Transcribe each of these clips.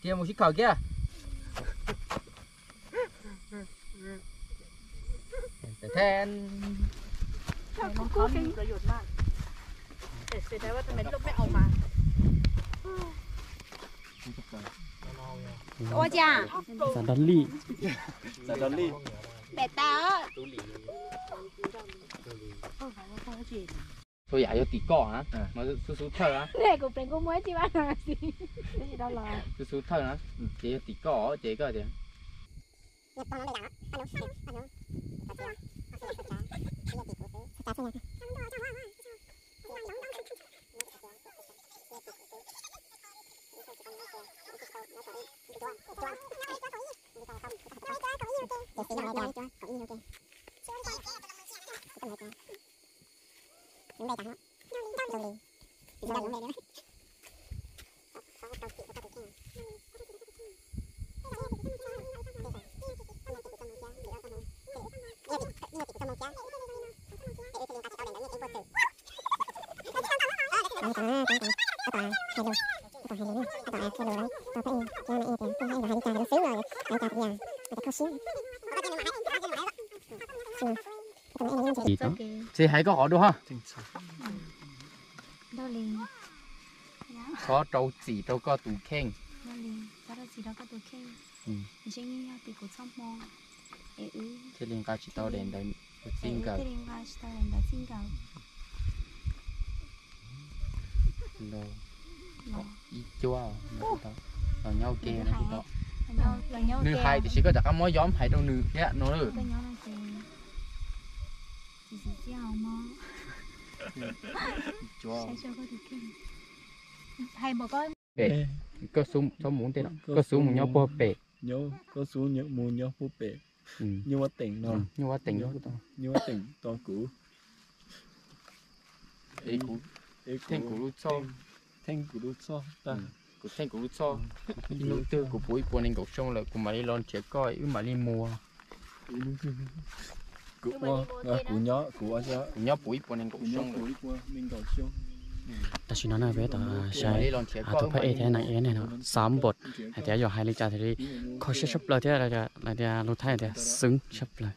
Cia mus sib khaws kiag. Then. Ua cas? Xav dog lij. Pem tas. Txhua yam yog tim koj na, mas xub xub thawj na. Kuv pleev kuv muab ib tsi vaj no xwb. Xub xub thawj na, ces yog tim koj ces koj tias. Txiv hais koj qhov dua ha. Txhob rau txim rau koj tus kheej. Thiaj li nqa tsis tau daim ntawv txij nkawm. Ib cuab los nyob ua ke no. Nws hais tiam sis koj rov qab muab yob hais rau nws thiab no. Pem, koj xub txhob mus ntej no, koj xub mus nyob puag pem. Koj xub mus nyob puag pem. Nyuj Vaj Teem no. Nyuj Vaj Teem, Nyuj Vaj Teem tos kuv. Es kuv theej kuv lub txhoj. Theej kuv lub txhoj tag. Kuv theej kuv lub txhoj. Ib hnub twg kuv puv ib puas nees nkaum xyoo lawm kuv mam li los nrhiav koj wb mam li muag. Kuv ua, kuv nyob, kuv ua, kuv nyob puv ib puas nees nkaum xyoo lawm. Tam sim no na peb tau saib tus phab ej thiab neeg ej ne no, xav npam hais tias yog hais li cas thiaj li kho siab tshaj plaws thiab, lawv tias lus Thaib tias xwb tshaj plaws.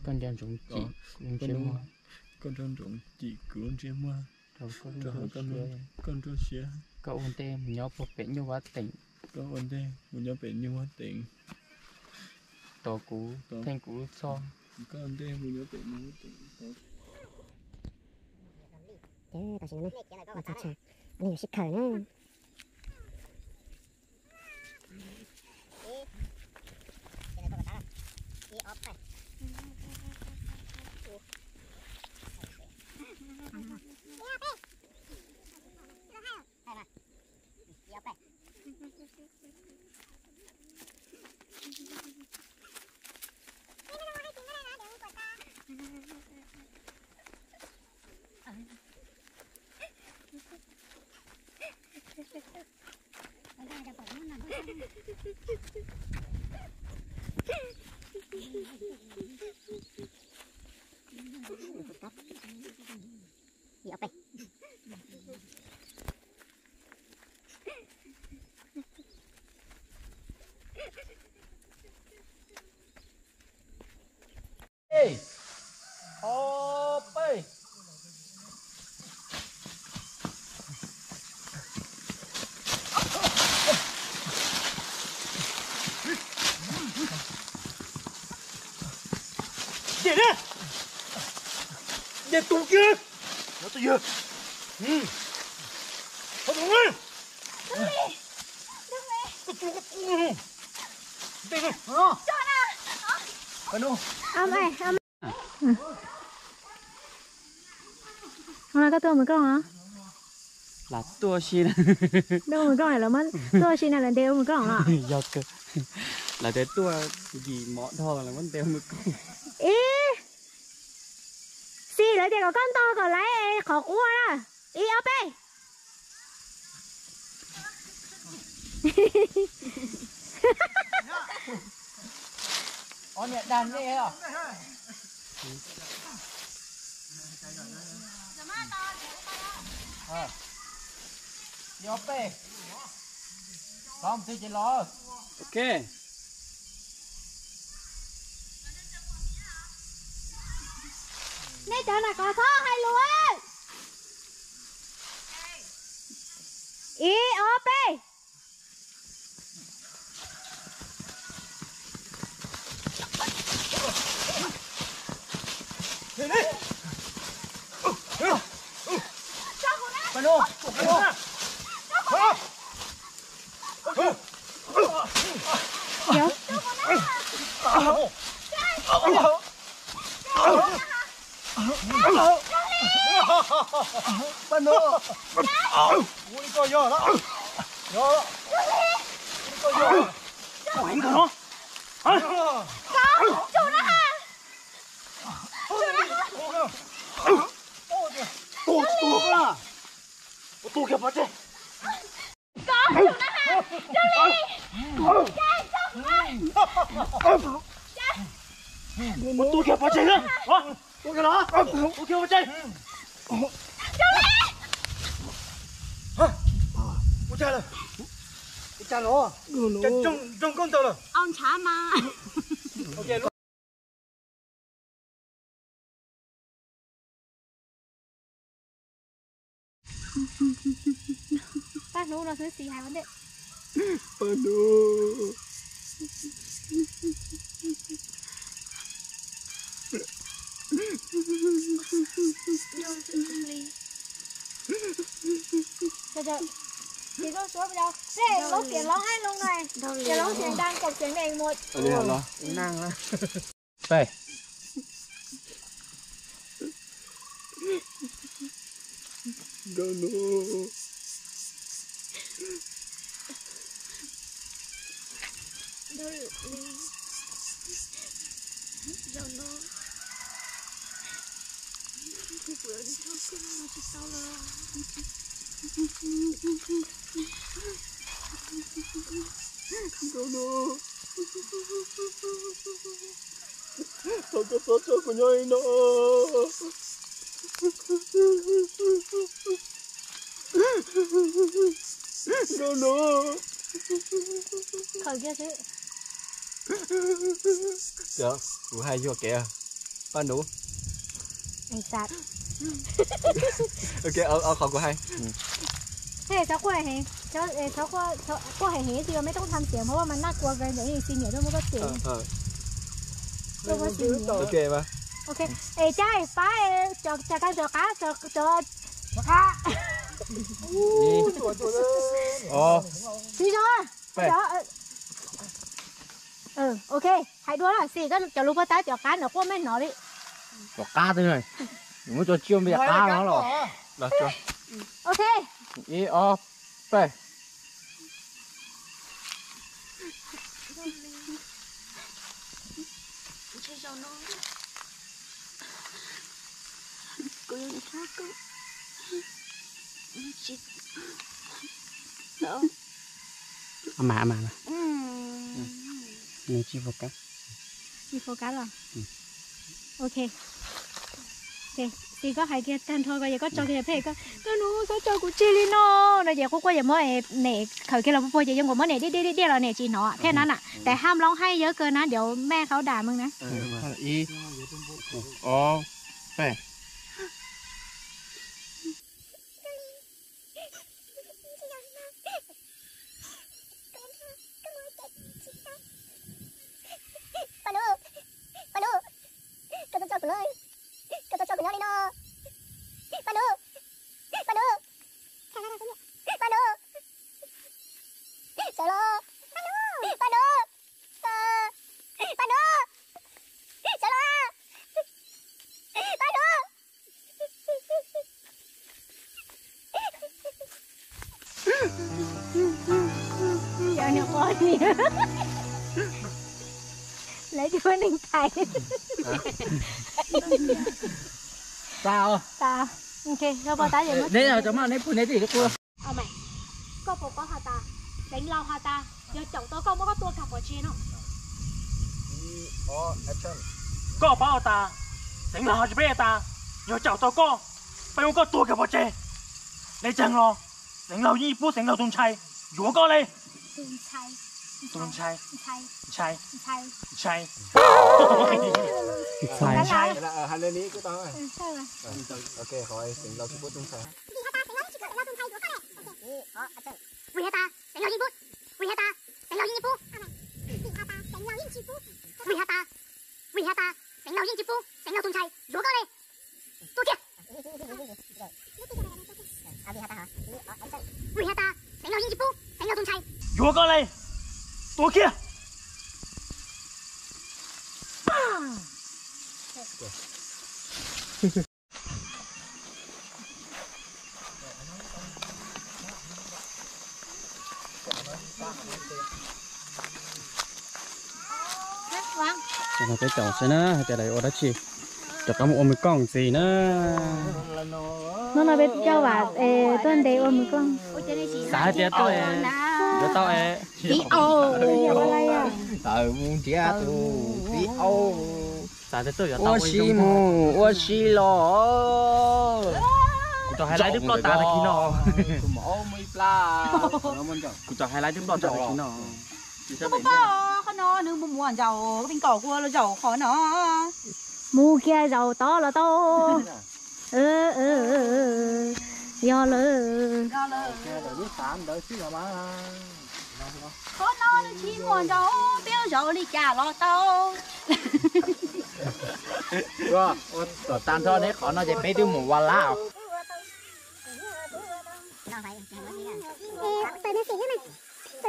Koj nco ntsoov cim kuv ntsej muag. Koj nco ntsoov cim kuv ntsej muag. Rau hauv koj lub nruab siab. Koj ua ntej mus nyob puag pem Nyuj Vaj Teem. Koj ua ntej mus nyob pem Nyuj Vaj Teem. Tos kuv, theej kuv lub txhoj. Koj ua ntej mus nyob pem Nyuj Vaj Teem. Tam sim no na, txog tshav, nej yuav sib khaws na. Ê, ob peb. Dej ne, dej tus kiag. Ov, tus yawg. Ov, tus ne. Koj tus koj tus. Dej ne. Hnub no koj tuaj ua mws kooj os? Lam tuaj si na. Tuaj ua mws kooj, lawv muab tuaj si na, lawv ntes ua mws kooj los? Yog kawg. Lawv tias tuaj ntim mov dhau lawv muab ntes ua mws kooj. Ib, xis lawv tias kom koj nto kom laiv qhov quaj na. Ib ob peb. Ob niag dag nej os. Ob peb. Los mus twg ces los. Ok. Nej cov na kov txhob hais lus. Ib ob peb. Paj Nuv, ua li ko yog lawm, yog, ua li ko yog. Ua heev kawg no. Tua, tua, tua kiag pov tseg. Tua kiag pov tseg na. Tua kiag los, tua kiag pov tseg. Ua tsaug lawm. Ua tsaug lawm. Nrog nkauj ntawd lawm. Au ntshav mas. Paj Nuv no xwb xis hais ua ntej. Paj Nuv. Ces lub suab, ces lub tiam lov haib loo no, ces lub tiam dang kaum tiam nees mus. Peb. Thov koj txhob tso kuv nyob li no. Nkauj Nuv. Kuv hais yuam kev, Paj Nuv. Ok, qhov kuv hais. Thov quaj heev, quaj heev heev, si meb toob tham tias mov mas naj kua ntawm xi niam tuaj muab koj tias. Ok, es caij pab, cov kab cov qab, cov qab. Tsis zoo. Ok, hais dua na, xis cov lus puag ta cov qab ntawm quaj mej hnov li. Cov qab twg, muab cov tsiaj npe qab no los. Ok. Ib ob peb. Mas mas nws tsis fo kab. Tsis fo kab los? Ok. Ces koj hais kiag tag nrho ko ces koj tso kiag phem ko, Nkauj Nuv txhob tso kuv tseg li no no ces quaj quaj ces muab nem khawm kiag los puag puag ces zoo nkaus muab nem diaj diaj diaj diaj los nem tsis hnov thiab na na. Tes ham loo haib yawg kawg na, ntiav mej qhov dam mej na. Ib ob peb. Paj Nuv, Paj Nuv, koj txhob tso kuv no, koj txhob tso kuv nyob li no. Paj Nuv, Paj Nuv, Paj Nuv, sawv los, Paj Nuv, Paj Nuv, Paj Nuv, sawv los, Paj Nuv. Cov niag poj niam lawv cov neeg thais. Tas os. Tas. Ok, koj puas tab yog neb cov mas neb puag neb twb quaj. Koj puas paub has tas Xeev Laus has tas yog caum tau koj muab koj tua kiag pov tseg no. Koj paub has tas Xeev Laus has tsis peb has tas yog caum tau koj, peb muab koj tua kiag pov tseg. Le caag los Xeev Laus yeej pub Xeev Laus tus ntxhais yuav koj le. Tus ntxhais, tus ntxhais, ntxhais, ntxhais. Ntxhais. Vim has tas Xeev Laus yeej tsis pub Xeev Laus tus ntxhais yuav koj le. Vim has tas Xeev Laus yeej tsis pub, vim has tas Xeev Laus yeej tsis pub, vim has tas, vim has tas Xeev Laus yeej tsis pub Xeev Laus tus ntxhais yuav koj le. Tua kiag. Vim has tas Xeev Laus yeej tsis pub Xeev Laus tus ntxhais yuav koj le. Tua kiag. Peb caum xwb na, hais tias lawv ua dab tsi, rov qab mus ua mws kooj ntxiv na. Hnub no peb coj Vam tuaj ntev ua mws kooj. Xav hais tias tuaj yuav tau es. Txiv aub, tawm mus nrhiav tus txiv aub. Xav tias tuaj yuav tau ua si mus ua si los. Kuv tau hais laiv twb ploj tas tag kis no. Kuv tau hais laiv twb ploj tas tag kis no. Qhov no nws mus mus zaum, peb nkaum kuv los zaum qhov no. Mus kiag zaum tod los tau. Yog lawm. Qhov no nws tsis muaj ntau, peb zaum li cas los tau. Ua tom tag nrho neb qhov no ces peb twb mus ua lab.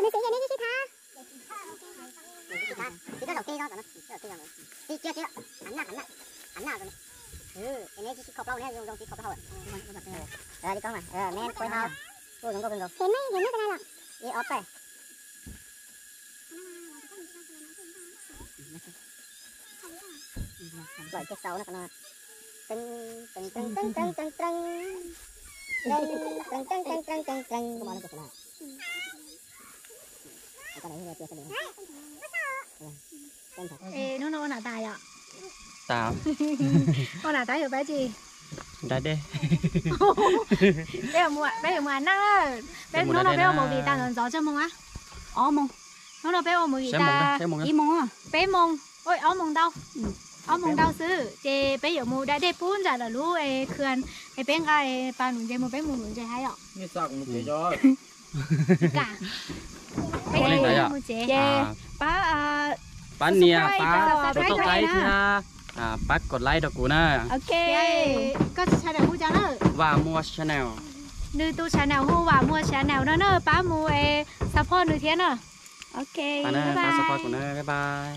Li koj mas, neb pab hau. Ua zoo nkauj kawg nkaus. Ib ob peb. Lawm kiag sau no. Teeb teeb teeb teeb teeb teeb. Teeb teeb teeb teeb teeb teeb. Es hnub no ua nam tas yom? Tas. Ua nam tas yuav pab tsi? Da dej. Peb yuav mus, peb yuav mus nam tas. Peb hnub no peb ua movie tas ntxov ntxov tsawg moos a? Ob moos. Hnub no peb ua movie tas ib moos, peb moos, ob moos ntau. Ob moos ntau xwb ces peb yuav mus da dej pub nram lawv lub khw es peb nqa pas nuv ntses mus, peb mus nuv ntses hab yom. Peb mus tsev. Pab, pab nias, pab subscribe thiab pab kom like rau kuv na. Ok. Koj tus channel hu cas na? Vam Muas Channel. Nws tus channel hu Vam Muas Channel no na, pab mus es support nws thiab na. Ok, pab support kuv na, bye bye.